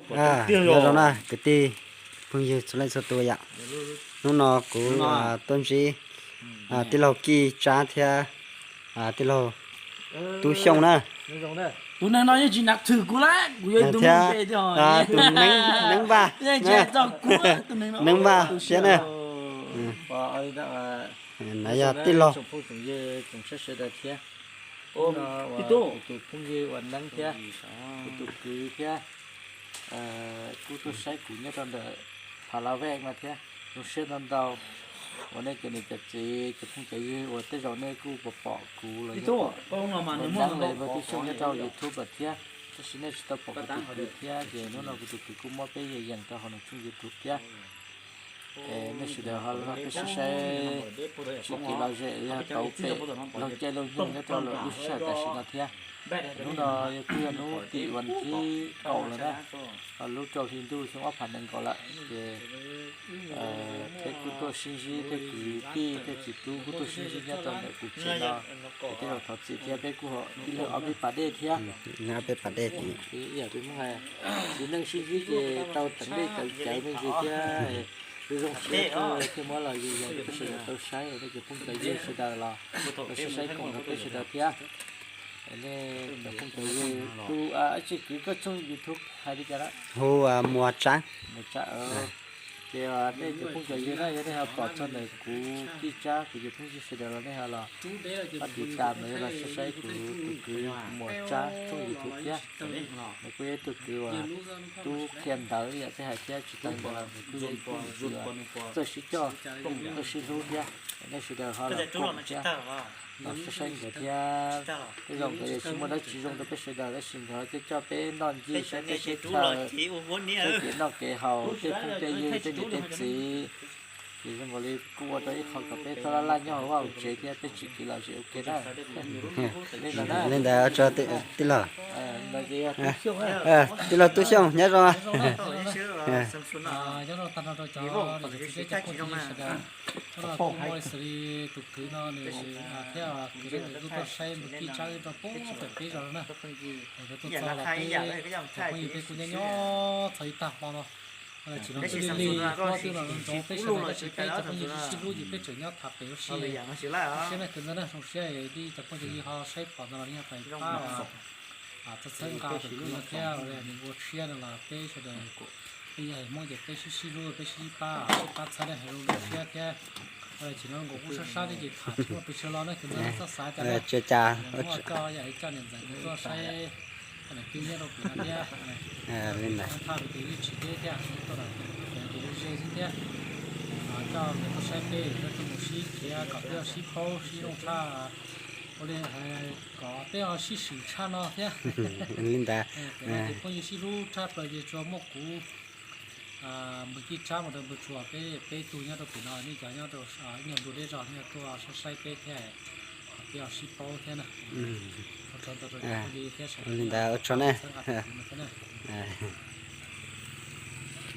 Nyob zoo na kwv tij phooj ywg txhua leej txhua tus yom. Hnub no kuv tuaj ntsib tij laug Kij Tsab thiab tij laug Tub Xyooj na. Tus neeg no yeej tsis nam thwm kuv la, kuv yog ib tug thiab, tus Neeb Vaj, Neeb Vaj thiab na. No yog tij laug, kuv tus phooj ywg uas Neeb thiab kuv tus kwv thiab kuj tuaj saib kuv nyob rau ntawm Pha La Vej no thiab. Zoo siab ntau ntau uas nej cov niam cov txiv cov phooj cov ywg uas tej zaum nej kuj pom pom kuv los yog pom Neeb los yog Tub Xyooj nyob rau YouTube lawm thiab, tab sis nej tsis tau pom kuv tus kwv thiab ces hnub no kuv tus kwv kuj muab peb yees rau hauv nws tshooj YouTube thiab. Nej sawv daws ho los peb sib saib txuj kev lom zem yog tau pem laug caij laug nyoog nyob rau lub sij hawm tam sim no thiab. Hnub no kuj yog hnub tim vas thib kaum lawm na, lub rau hli ntuj xyoo ob phav nees nkaum lawm ces peb kuj tuaj sib ntsib, tej kwv tij tej txiv tub kuj tuaj sib ntsib nyob rau ntawm kuv tsev no. Ces tej zaum thov txim thiab peb kuj ho ib leeg ob peb pas dej thiab. Ib yam peb Hmoob hais, txiv neej sib ntsib ces tau teev dej teev cawv me ntsis thiab. Kuj zoo siab thiaj muab los yees rau peb sawv daws tau saib, nej cov phooj cov ywg sawv daws los los saib saib koom nrog peb sawv daws thiab. Nej cov phooj cov ywg, tus tswv kwv koj tshooj YouTube hais li cas na? Hu Muas Tsab. Muas Tsab. Ces nej cov phooj cov ywg na yog nej ho pom txog ntawm kuv Kij Tsab kuv cov phooj ywg sawv daws los nej ho los pab tiv tas los yog los saib saib kuv tus kwv Muas Tsab tshooj YouTube thiab. Nws kuj yog ib tug kwv uas tub qhia ntawv ib yam peb hais thiab, tsis tas ntawd los nws kuj yog ib tug kwv uas txawj sib coj, txawj sib hlub thiab. Nej sawv daws ho los koom thiab los saib saib nkawd thiab. Tej zaum nkawd yuav tsis muaj dab tsi zoo rau peb sawv daws tab sis nkawd coj coj peb noj ncig saib teb saib chaw, saib kev noj kev haus, tej phooj tej ywg tej niam tej txiv. Ces zoo nkaus li kuj ua rau ib qho kom peb tau laj laj nyob hauv vaj hauv tsev thiab peb tsim kev lom zem ua ke na. Li ntawd tso tij laug. Tij laug Tub Xyooj nyob zoo. Nyob zoo tag nrho rau cov niam cov txiv thiab cov phooj ywg sawv daws. Hnub no kuj muaj xws li tus kwv no nws thiab kwv nws kuj tuaj saib mus Kij Tsab wb rau pem peb zos no na. Nkawd tuaj txog los peb cov phooj ywg peb kuj nyob nyob txog ib tag hmo no. Tsis no twb lig lig, hmo twb los ntxov peb sawv daws tab sis peb cov phooj ywg sib hlub ces peb tseem nyob tham pem ua si. Zoo siab na kwv ntxawg na, zoo siab li cov phooj cov ywg ho saib pom no los yog tau ib pab txhawb txhawb nqa tus kwv no thiab nws ua siab no los peb sawv daws, peb yog haiv Hmoob ces peb sib sib hlub peb sib pab sib pab txhawb na, zoo siab thiab. Tsis no nkaus kuj sab sab thiab ces tham tsis muaj pes tsawg los na kwv ntxawg, txhob xav cas na. Muaj coj yam li coj niam ntxawm nkawd tuaj saib cov kwv nyob rau pem no thiab. Thaj vim tias yeej tsis deb thiab, tuaj ces ze xwb thiab. Coj nkawd tuaj saib peb, peb tuaj mus sib khiav kom peb sib paub sib zoo tshaj, ua li hais kom peb ho sib swm tshaj no thiab. Li ntawd, pem no ces phooj ywg sib hlub tshaj plaws ces tsuas muaj kuv Npawg Kij Tsab mus rau Npawg Tsua, peb peb tug nyob rau pem no, nej cov nyob rau ib nyuag ntu deb zog nej tuaj saib saib peb thiab, peb ho sib paub thiab na. Ua tsaug ntau rau cov phooj ywg thiab sawv daws thiab na.